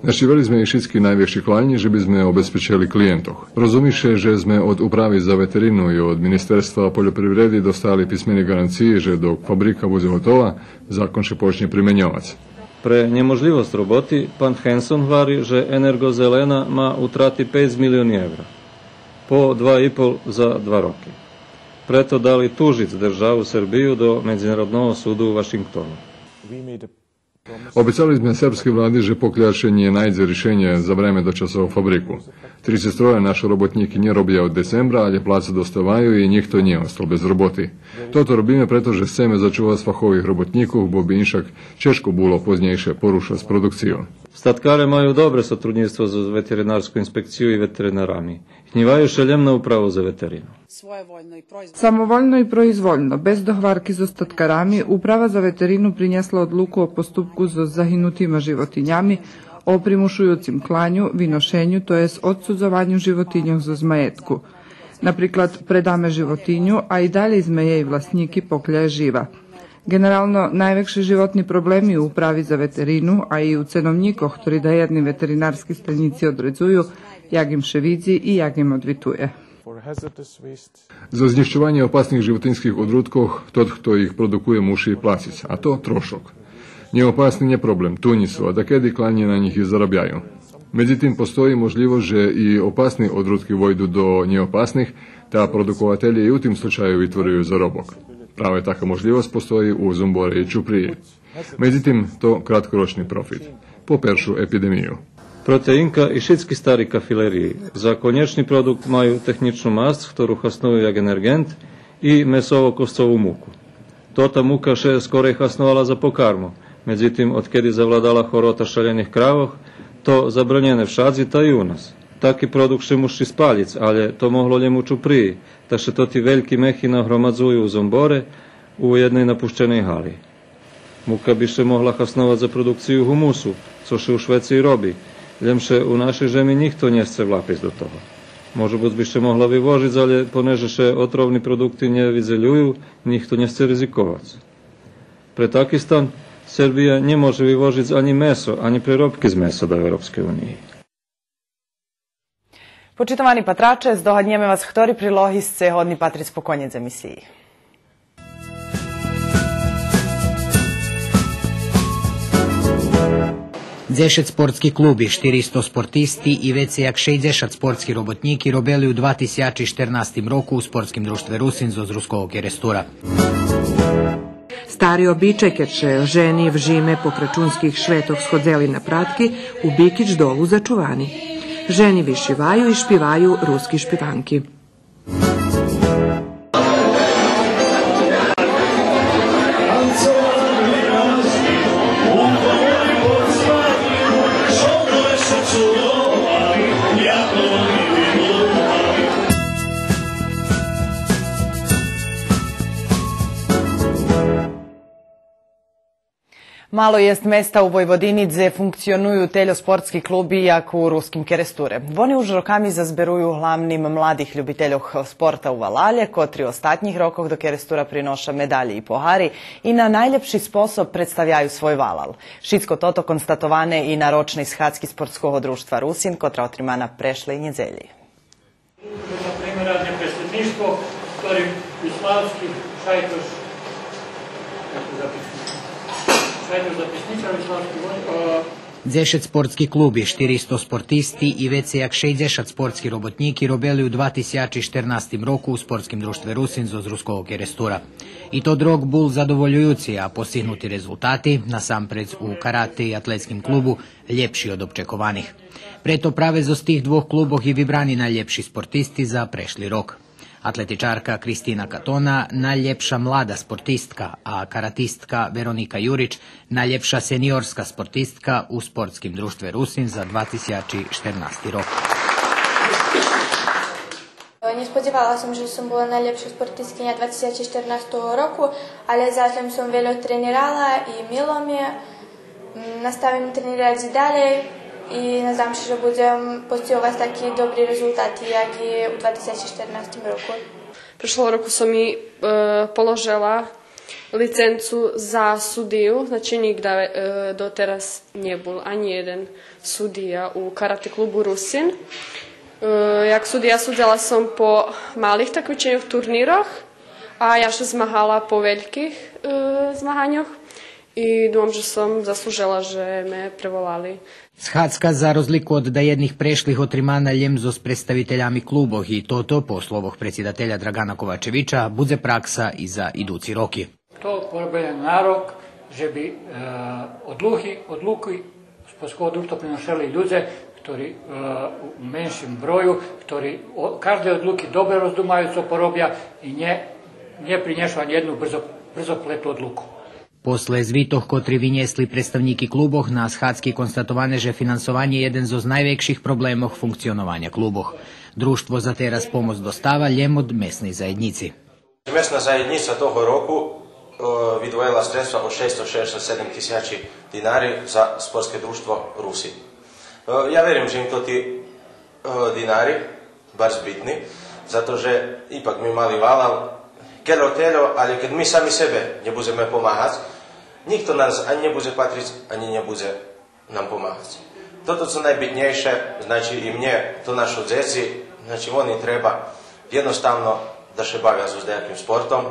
Нащивели зме и шицки найвекши кланї же би зме обезпечели клиєнтох. Розуми ше же зме од Управи за ветерину и од Министерства польопривреди достали писмени ґаранциї же док фабрика будзе готова, закон ше почнє применьовац. Пре нєможлївосц роботи, пан Хенсон гвари же Енерґозелена ма утрати пейц милиони евра. По два и пол за два роки. Прето дали тужиц державу Сербию до Медзинародного суду у Вашингтону. Обецали зме сербскей влади же покля ше нє найдзе ришенє за време дочасово фабрику. Трицец троє нашо роботнїки нє робя од децембра, алє плацу доставаю и нїхто нє остал без роботи. Тото робиме прето же сцеме зачувац фахових роботнїкох, бо би иншак чежко було познєйше порушац продукцию. Статкаре маю добре сотруднїцтво з ветеринарском инспекцию и ветеринарами. Гнїваю ше лєм на Управу за ветерину. Самовольно и произвольно, без догварки зоз статкарами, Управа за ветерину принєсла одлуку о поступку зоз загинутима животинями, о примушуюцим кланю, виношеню, то єст одцудзованю животиньох зоз маєтку. Наприклад, предаме животиню, а и далєй зме єй власнїки покля є жива. Ґенерално, найвекши животни проблеми у Управи за ветерину, а и у ценовнїкох, хтори даєдни ветеринарски станїци одредзую, як им ше видзи и як им одвитує. За знїщованє опасних животинских одруткох тот хто их продукує муши плациц, а то трошок. Нєопасни нє проблем, тунї су, а дакеди кланї на нїх и зарабяю. Медзитим, постої можлївосц же и опасни одрутки войду до нєопасних, та продукователє и у тим случаю витворюю заробок. Праве така можлївосц постої у Зомборе и Чуприї. Медзитим, то краткорочни профит. По першу епидемию. Протеинка и шицки стари кафилериї за конєчни продукт маю технїчну масц, хтору хасную як енерґент, и месово-косцову муку. Тота мука ше скорей хасновала за покарму, медзитим, одкеди завладала хорота шалених кравох, то забранєне вшадзи, та и у нас. Таки продукт ше муши спалїц, алє то могло лєм у чуприї, та ше тоти вельки мехи нагромадзую у зомборе у єдней напущеней гали. Мука би ше могла хасновац за продукцию гумусу, цо ше у Швецеї роби, лєм ше у нашей жеми нїхто нє сце влапиц до того. Може буц би ше могла вивожиц, алє понеже ше отровни продукти нє видзелюю, нїхто нє сце ризиковац. Пре таки стан Сербия нє може вивожиц анї месо, анї преробки з меса до Европскей униї. Почитовани патраче, здогаднєме вас хтори прилоги сце годни патриц по конєц емисиї. Дзешец спортски клуби, штиристо спортисти и вецей як шейдзешат спортски роботнїки робели у два тисячи штернастим року у Спортским дружтве Русин зоз Руского Керестура. Стари обичай, кед ше жени в жиме по крачунских шветох сходзели на пратки, у Бикич долу зачувани. Жени вишиваю и шпиваю руски шпиванки. Мало єст места у Войводини дзе функционую тельо спортски клуби як у Руским Керестуре. Вони уж роками зазберую главним младих любительох спорта у валалє, котри у остатнїх рокох до Керестура приноша медалї и погари и на найлєпши способ представяю свой валал. Шицко тото констатоване и на рочней схадзки Спортского дружтва Русин, котра отримана прешлей нєдзелї. Например, єдне преслїднїштво, котрим Виславски, Шайтош, як записничар, Шайтош записничар, Виславски вон-, е, Дзешец спортски клуби, штиристо спортисти и вецей як шейдзешат спортски роботнїки робели у два тисячи штернастим року у Спортским дружтве Русин зоз Руского Керестура. И тот рок бул задоволююци, а постигнути резултати, насампредз у карате и атлетским клубу, лєпши од обчекованих. Прето праве зоз тих двох клубох и вибрани найлєпши спортисти за прешли рок. Атлетичарка Кристина Катона, найлєпша млада спортистка, а каратистка Вероника Юрич, найлєпша сениорска спортистка у Спортским дружтве Русин за два тисячи штернасти рок. Нє сподзивала сом же сом була найлєпша спортисткиня два тисячи штернастого року, але заш лєм сом вельо тренирала и мило ми є. М, наставим тренирац и далєй и надам ше же будзем постиговац таки добри резултати як и у два тисячи штернастим року. Прешлого року сом и, е, положела лиценцу за судию, значи нїґда, е, дотераз нє бул анї єден судия у Карате клубу Русин. Е, як судия судзела сом по малих такмиченьох, турнирох, а я ше змагала по вельких, е, змаганьох. И думам же сом заслужела же ме преволали. Схадзка, за розлику од даєдних прешлих, отримана лєм зоз представителями клубох и тото, по словох предсидателя Драгана Ковачевича, будзе пракса и за идуци роки. То поробене на рок, же би, е, одлуки, одлуки спортского дружтва приношели людзе, хтори, е, у меншим брою, хтори о, каждей одлуки добре роздумаю цо поробя и нє, нє принєшу анї єдну брзо, брзоплету одлуку. После звитох котри винєсли представнїки клубох, на схадзки констатоване же финансованє єден зоз найвекших проблемох функционованя клубох. Дружтво за тераз помоц достава лєм од месней заєднїци. Месна заєднїца того року, е, видвоєла средства од шейсто шейдзешат седем тисячи динари за спортске дружтво Руси. Е, я верим же им тоти, е, динари барз битни, зато же ипак ми мали валал, кельо-тельо, але кед ми сами себе нє будземе помагац, нїхто нас анї нє будзе патриц, анї нє будзе нам помагац. Тото цо найбитнєйше, значи, и мнє, то нашо дзеци, значи, вони треба єдноставно да ше бавя зоз даяким спортом,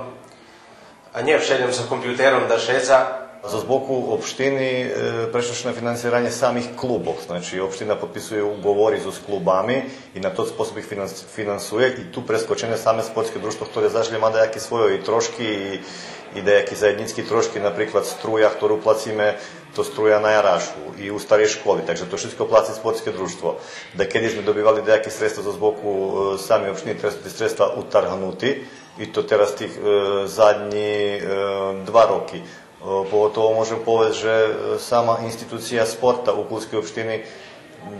а нє вше лєм за компютером да шедза. Зоз боку општини, е, прешли зме на финансиранє самих клубох, значи, општина подписує уговори зоз клубами и на тот способ их финанс-, финансує, и ту прескочене саме спортске дружтво, хторе заш лєм ма даяки свойо и трошки, и, и даяки заєднїцки трошки, наприклад, струя, хтору плациме, то струя на ярашу и у старей школи, так же то шицко плаци спортске дружтво. Дакеди зме добивали даяки средства зоз боку, е, самей општини, тераз тоти средства утаргнути, и то тераз тих, е, заднї, е, два роки. Е, поготово можем повесц же, е, сама институция спорта у Пулскей општини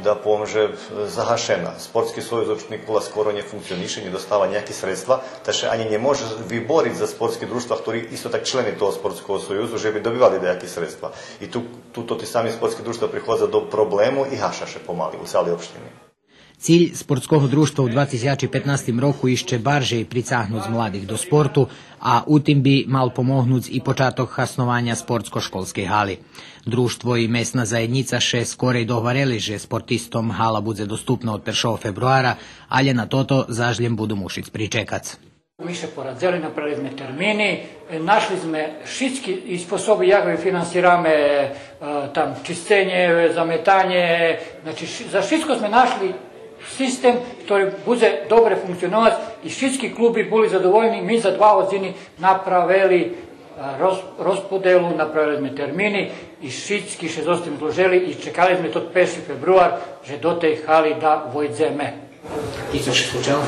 Да повем же загашена. Спортски союз општини Кула скоро нє функционише, нє достава нїяки средства, та ше анї нє може вибориц за спортски дружтва, хтори исто так члени того спортского союзу, же би добивали даяки средства. И ту, ту тоти сами спортски дружтва приходза до проблему и гаша ше помали у цалей општини. Циль спортского дружтва у два тисячи петнастим року ище баржей прицагнуц младих до спорту, а у тим би мал помогнуц и початок хаснованя спортско-школскей гали. Дружтво и месна заєднїца ше скорей догварели же спортистом гала будзе доступна од першого фебруара, алє на тото заш лєм буду мушиц причекац. Ми ше порадзели, направели зме термини, е, нашли зме шицки и способи як финансираме, е, там, чисценє, заметанє, значи, ши-, за шицко зме нашли систем хтори будзе добре функционовац и шицки клуби були задовольни. Ми за два годзини направели, е, роз-, розподелу, направели зме термини и шицки ше зоз тим зложели и чекали зме тот перши фебруар же до тей гали да войдземе. И цо ше случело?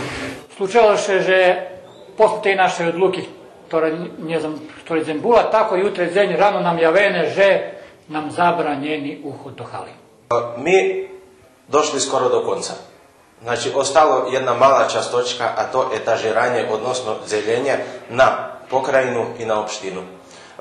Случело ше же после тей нашей одлуки, хтора, нє знам, хтори дзень була, тако ютре дзень рано нам явене же нам забранєни уход до гали. Ми дошли скоро до конца. Значи, остало єдна мала часточка, а то етажиранє, односно дзелєнє на покраїну и на општину.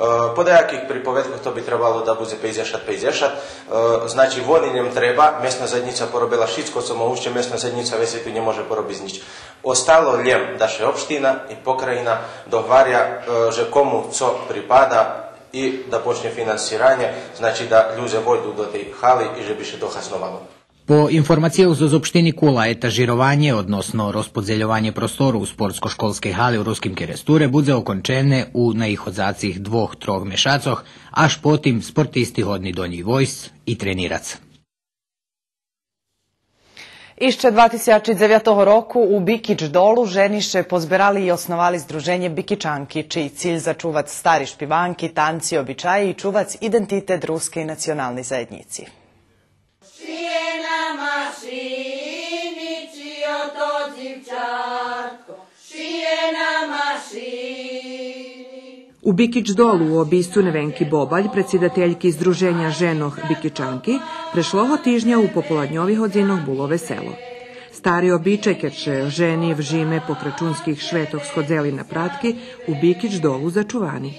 Е, по даяких приповедкох то би требало да будзе пейдзешат пейдзешат. Е, значи, вони лєм треба, месна заєднїца поробела шицко цо могуще, месна заєднїца вецей ту нє може поробиц нїч. Остало лєм да ше општина и покраїна догваря, е, же кому цо припада и да почнє финансиранє, значи да людзе войду до тей гали и же би ше то хасновало. По информацийох зоз општини Кула, етажированє, односно розподзельованє простору у спортско-школскей гали у Руским Керестуре будзе окончене у наиходзацих двох-трох мешацох, аж потим спортисти годни до нїх войсц и тренирац. Ище два тисячи дзевятого року у Бикич Долу жени ше позберали и основали здруженє Бикичанки, чий циль зачувац стари шпиванки, танци, обичаї и чувац идентитет рускей националней заєднїци. Шиє на машини, чи ото дзивчатко, шиє на машини. У Бикич Долу у обисцу Невенки Бобаль, предсидательки Здруженя женох Бикичанки, прешлого тижня у пополадньових годзинох було весело. Стари обичай, кед ше жени в жиме по крачунских шветох сходзели на пратки, у Бикич Долу зачувани.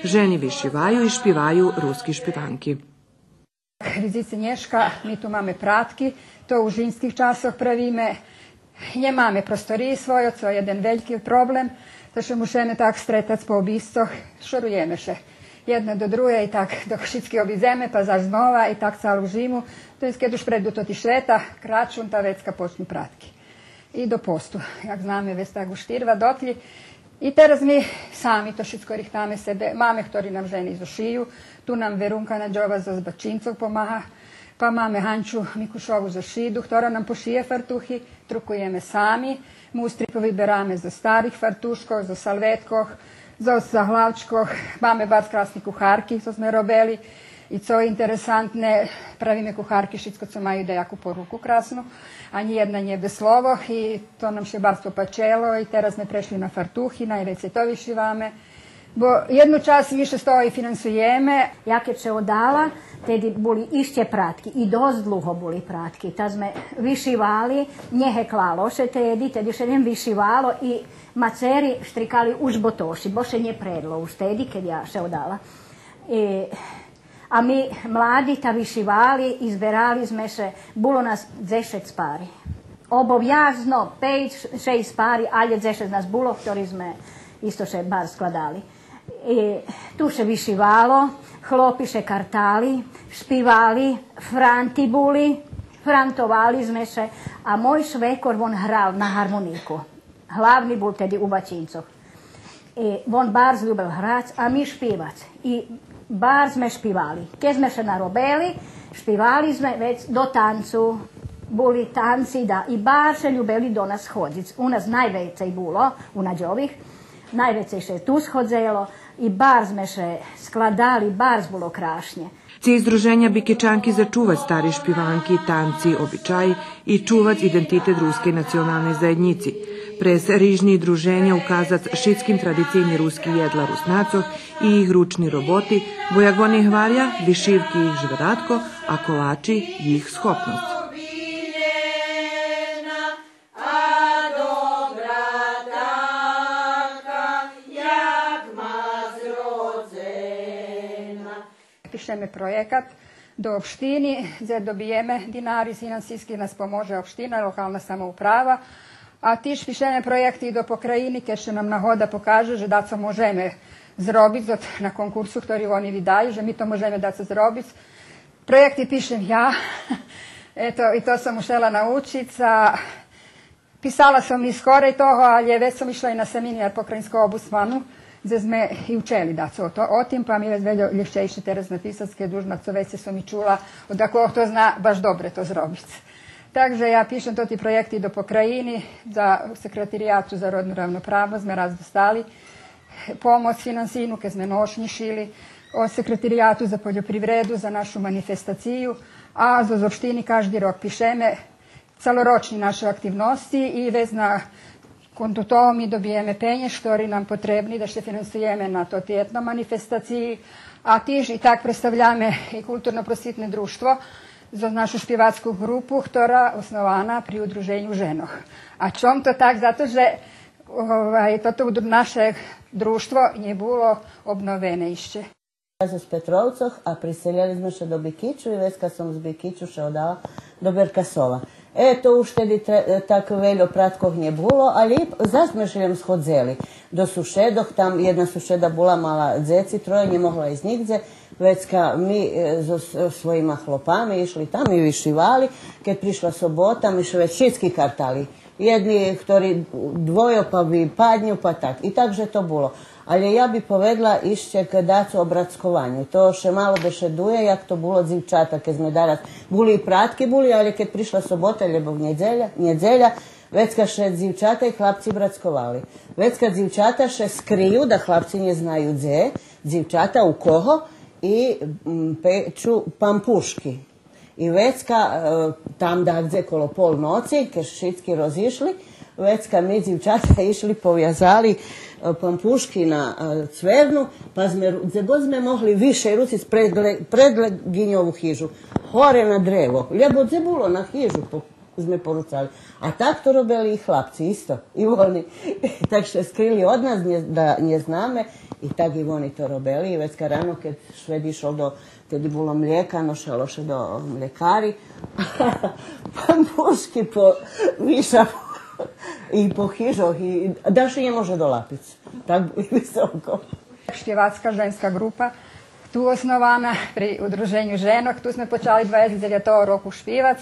Жени вишиваю и шпиваю руски шпиванки. Видзице, нєшка ми ту маме пратки, то у жимских часох правиме. Нємаме просториї свойо, цо є єден вельки проблем, та ше мушиме так стретац по обисцох, шоруєме ше єдна до другей и так док шицки обидземе, па заш знова и так цалу жиму. То єст, кед уж преду тоти швета, Крачун, та вецка почню пратки. И до посту, як знаме, вец так уж тирва дотлї. И тераз ми сами то шицко рихтаме себе. Маме хтори нам жени зошию, ту нам Верунка Надьова зоз Бачинцох помага, па маме Ганчу Микушову зоз Шиду, хтора нам пошиє фартухи, трукуєме сами, мустри повибераме зоз старих фартушкох, зоз салветкох, зоз заглавчкох, маме барз красни кухарки, цо зме робели. И цо є интересантне, правиме кухарки шицко цо маю даяку поруку красну, анї єдна нє без словох, и то нам ше барз попачело, и тераз зме прешли на фартухи, найвецей то вишиваме. Бо єдну часц ми ше з того и финансуєме. Я кед ше одала, теди були ище пратки, и досц длуго були пратки, та зме вишивали, нє геклало ше теди, теди ше лєм вишивало и мацери штрикали уж ботоши, бо ше нє предло уж теди, кед я ше одала. Е, А ми млади та вишивали и зберали зме ше, було нас дзешец пари. Обовязно пейц, шейсц пари, алє дзешец нас було, хтори зме исто ше барз складали. И ту ше вишивало, хлопи ше картали, шпивали, франти були, франтовали зме ше, а мой швекор, вон грал на гармонику. Главни бул теди у Бачинцох. Е, вон барз любел грац, а ми шпивац. И барз зме шпивали. Кед зме ше наробели, шпивали зме вец до танцу. Були танци, да, и барз ше любели до нас сходзиц. У нас найвецей було, у Надьових, найвецей ше ту сходзело и барз зме ше складали, барз було крашнє. Циль Здруженя Бикичанки зачувац стари шпиванки, танци, обичаї и чувац идентитет рускей националней заєднїци. През рижни друженя указац шицким традицийни руски єдла Руснацох и їх ручни роботи, бо, як вони гваря, вишивки їх живодатко, а колачи їх схопносц. Пишеме проєкат до општини, дзе добиєме динари, финансийски нас поможе општина, локална самоуправа, а тиж пишеме проєкти и до покраїни, кед ше нам нагода покаже же дацо можеме зробиц от, на конкурсу хтори вони видаю, же ми то можеме дацо зробиц. Проєкти пишем я. Ето, и то сом мушела научиц, а Писала сом и скорей того, але вец сом ишла и на семинар покраїнского омбудсману, дзе зме и учели дацо о то, о тим, па ми вец вельо лєгчейше тераз написац, кед уж мацо вецей сом и чула од дакого хто зна баш добре то зробиц. Так же я пишем тоти проєкти до покраїни, за Секретарияту за родну равноправносц зме раз достали помоц финансийну, кед зме ношнї шили, од Секретарияту за польопривреду за нашу манифестацию, а зоз општини кажди рок пишеме цалорочни наши активносци и вец на конту того ми добиєме пенєж, хтори нам потребни да ше финансуєме на тоти етно манифестациї, а тиж и так представляме и културно-просвитне дружтво зоз нашу шпивацку ґрупу, хтора основана при Удруженю женох. А чом то так? Зато же, овай, тото удру-, наше дружтво нє було обновене ище. Зоз Петровцох, а приселєли зме ше до Бикичу и вецка сом з Бикичу ше одала до Беркасова. Е, то уж теди тре-, так вельо праткох нє було, але и заш зме ше лєм сходзели. До сушедох, там єдна сушеда була, мала дзеци троє, нє могла исц нїґдзе. Вецка ми, е, зоз, зоз своїма хлопами ишли там и вишивали. Кед пришла собота, ми ше вец шицки картали. Єдни, хтори двойо, па випадню, па так. И так же то було. Але я би поведла ище к дацо о брацкованю. То ше мало бешедує, як то було дзивчата, кед зме дараз були и пратки були, але кед пришла собота, лєбо нєдзеля, нєдзеля, вецка ше дзивчата и хлапци брацковали. Вецка дзивчата ше скрию, да хлапци нє знаю дзе, дзивчата у кого, и, м, печу пампушки. И вецка, е, там дагдзе коло полноци, кед шицки розишли, вецка ми дзивчата ишли, повязали, е, пампушки на, е, цверну, па зме ру-, дзе год зме могли више руциц пред ле-, пред леґиньову хижу, горе на древо, лєбо дзе було на хижу, по-, зме поруцали. А так то робели и хлапци исто, и вони. Так ше скрили од нас, нє, да нє знаме, и так и вони то робели. И вецка рано, кед Швед ишол до Теди було млєка, ношело ше до млєкари. Пампушки по вишав и по хижох, и дальше нє може долапиц. Так були високо. Шпивацка женска ґрупа, ту основана при Удруженю женох, ту зме почали двацец дзевятого року шпивац.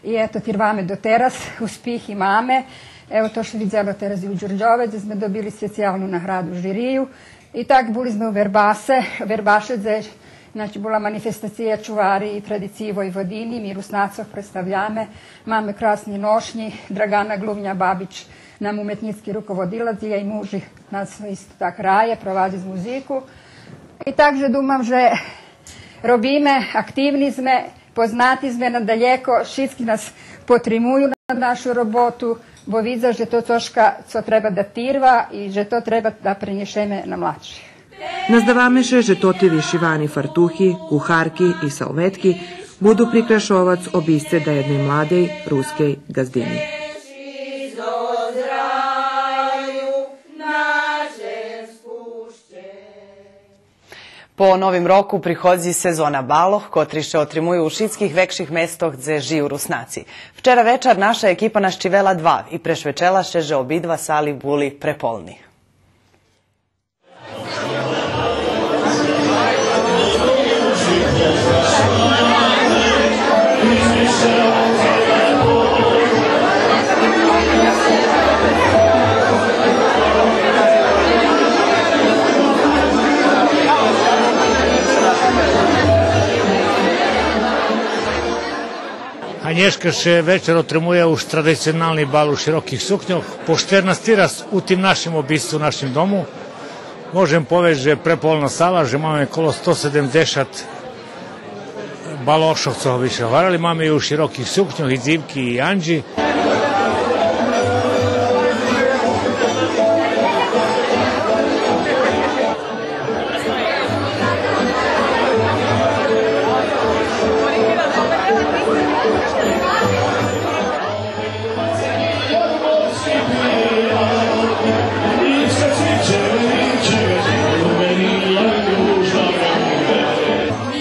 И ето, тирваме дотераз, успихи маме. Ево то ше видзело тераз и у Дюрдьове, дзе зме добили специялну награду жирию. И так були зме у Вербасе, Вербаше, дзе, значи, була манифестация Чувари традициї Войводини, ми Руснацох представляме, маме красни ношнї, Драгана Глувня-Бабич нам уметнїцки руководила, дзелєй муж нас исто так грає, провадзи музику. И так же думам же робиме, активни зме, познати зме надалєко, шицки нас потримую на нашу роботу, бо видза же то цошка цо треба да тирва и же то треба да пренєшеме на младших. Наздаваме ше же тоти вишивани фартухи, кухарки и салветки буду прикрашовац обисце даєдней младей рускей ґаздинї. По Новим року приходзи сезона балох, котри ше отримую у шицких векших местох дзе жию Руснаци. Вчера вечар наша екипа нащивела два и прешвечела ше же обидва сали були преполни. А нєшка ше вечар отримує уж традиционални бал у широких сукньох. По штернасти раз у тим нашим обисцу, у нашим дому. Можем повесц же преполна сала, же маме коло сто седемдзешат балошох, цо го вишиварели, маме и у широких сукньох, и дзивки, и янджи.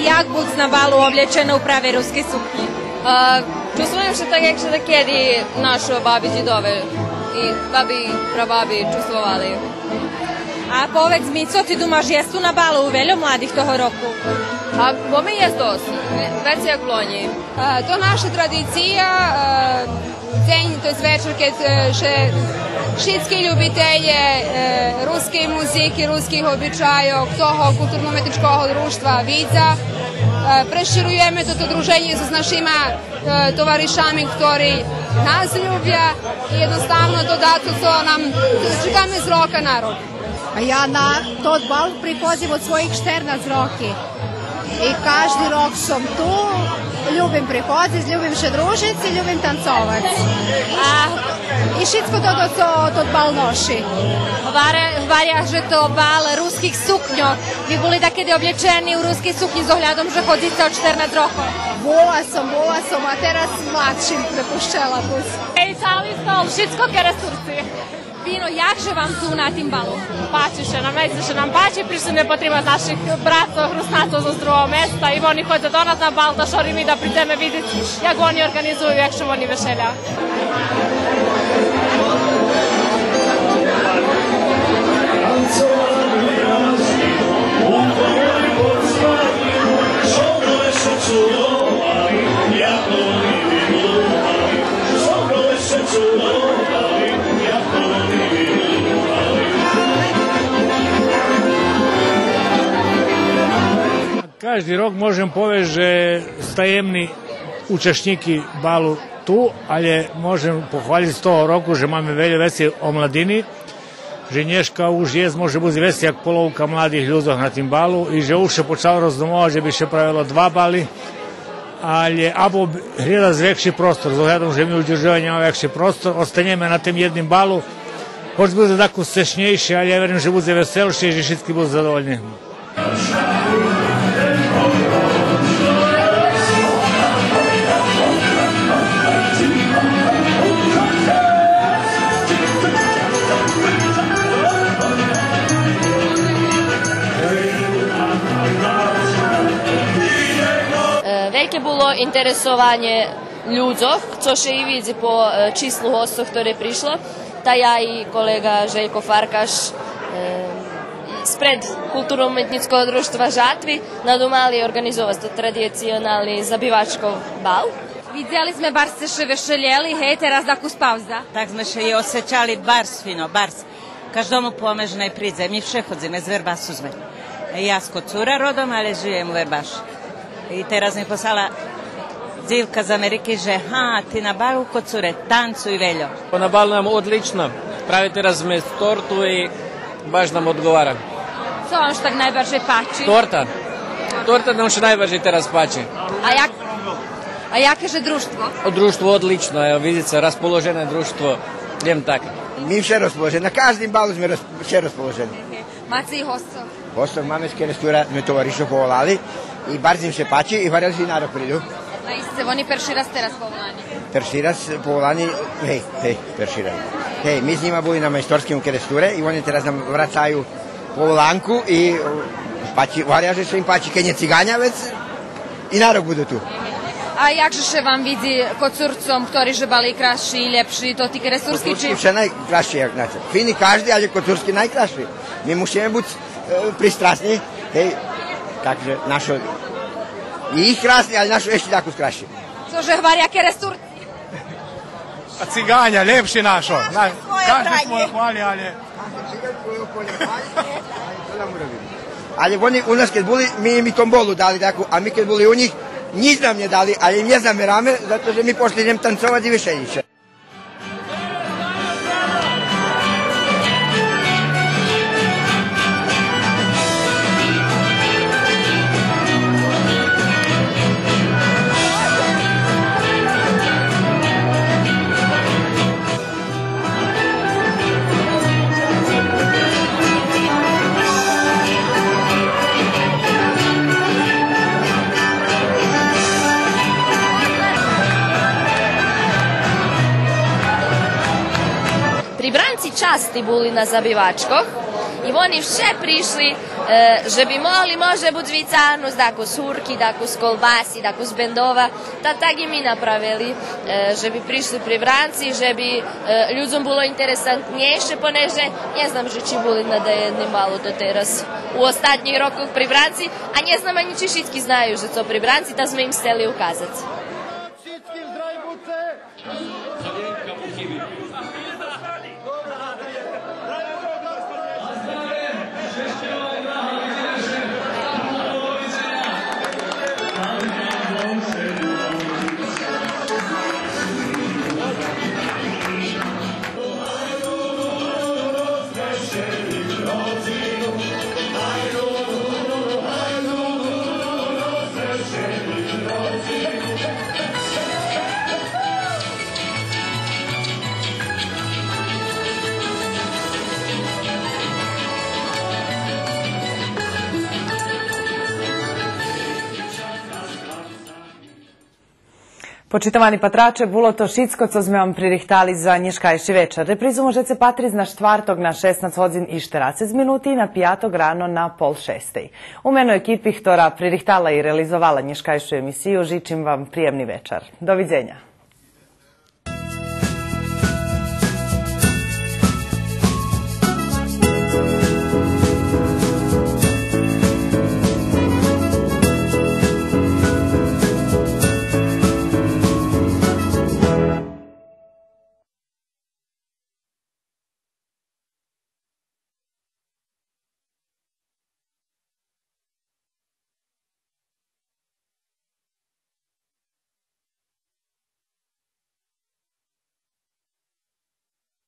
Ja На балу облєчена у правей рускей сукнї. А, чувствуєм ше так, як ше дакеди нашо баби, дїдове и баби, прабаби чувствовали. А поведз ми, цо ти думаш, єст ту на балу вельо младих того року? А, бо ми єст досц, ве-, вецей як лонї. Е, то наша традиція, е, дзень, то єст вечер, кед, е, ше шицки любителє, е, рускей музики, руских обичайох, того културно-уметнїчкого дружтва видза. Е, прещируєме тото друженє з нашима, е, товаришами, хтори нас любя и єдноставно то дацо цо нам чекаме з рока на рок. А я на тот бал приходзим од своїх штернац роки. И кажди рок сом ту, любим приходзиц, любим ше дружиц и любим танцовац. А и шицко тото цо тот бал ноши. Гваря-, гваря же то бал руских сукньох. Ви були дакеди облєчени у рускей сукнї з оглядом же ходзице од штернац рокох? Була сом, була сом, а тераз младшим препущела кус. Гей, цали стол, шицко Керестурци. Вино, як же вам ту на тим балу? Пачи ше нам, наисце ше нам пачи, пришли зме потримац наших братох Руснацох зоз другого места и вони ходза до нас на бал, та шорим и да придземе видзиц як вони орґанизую, як ше вони вешеля. Кажди рок можем повесц же стаємни учашнїки балу ту, алє можем похвалїц з того року же маме вельо вецей омладини, же нєшка уж єст, може буц, вецей як половка младих людзох на тим балу и же уж ше почало роздумовац же би ше правело два бали, алє, або глєдац векши простор, з оглядом же ми у Дюрдьове нємаме векши простор, останєме на тим єдним балу, гоч будзе дакус цешнєйше, алє я верим же будзе веселше и же шицки будзе задовольни. Е, вельке було интересованє людзох, цо ше и видзи по, е, числу госцох, хторе пришло. Та я и колеґа Желько Фаркаш, е, спред Културно-уметнїцкого дружтва Жатви надумали орґанизовац тот традиционални забивачков бал. Видзели зме, барз сце ше вешелєли, гей, тераз дакус пауза. Так зме ше и осецали барз фино, барз. Каждому помеш най придзе, ми вше ходзиме, з Вербасу зме. Я з Коцура родом, алє жиєм у Вербашу. И тераз ми послала дзивка з Америки же: га, ти на балу у Коцуре, танцуй вельо. На балу нам одлично. Праве тераз зме торту и баш нам одговара. Цо вам ше так найбаржей пачи? Торта. Торта нам ше найбаржей тераз пачи. А як, а яке же дружтво? О, дружтво одлично, е, видзице, расположене дружтво, лєм так. Ми вше расположени, на каждим балу зме роз-, вше расположени. Маце и госцох? Госцох маме з Керестура, зме товаришох поволали и барз им ше пачи и гварели же и на рок приду. Наисце, вони перши раз тераз поволани? Перши раз поволани, гей, гей, перши раз. Гей, ми з нїма були на майсторским у Керестуре и вони тераз нам врацаю поволанку и, о, пачи, гваря же ше им пачи, кед нє циганя, вец и на рок буду ту. А як же ше вам видзи Коцурцом, хтори же бали красши и лєпши, тоти керестурски чи? Коцурски вше найкрасши, як на то. Фини кажди, алє коцурски найкрасши. Ми мушиме буц, е, пристрасни, гей, так же нашо и їх красни, алє нашо ище дакус красши. Цо же гваря Керестурци? А циганя, лєпши нашо. Кажди своє хвали, алє Алє вони у нас кед були, ми им и томболу дали таку, а ми кед були у нїх, нїч нам нє дали, алє им нє замераме, зато же ми пошли лєм танцовац и вешелїц ше. Прибранци части були на забивачкох и вони вше пришли Е, же би могли може буц вицагнуц дакус гурки, дакус колбаси, дакус бендова, та так и ми направели, е, же би пришли Прибранци, же би, е, людзом було интересантнєйше, понеже нє знам же чи були надаєдни малу дотераз у остатнїх рокох Прибранци, а нє знам анї чи шицки знаю же цо Прибранци, та зме им сцели указац. Почитовани патраче, було то шицко цо зме вам пририхтали за нєшкайши вечар. Репризу можеце патриц на штварток на шеснац годзин и штерацец минути и на пияток рано на пол шестей. У мено екипи хтора пририхтала и реализовала нєшкайшу емисию, жичим вам приємни вечар. Довидзеня.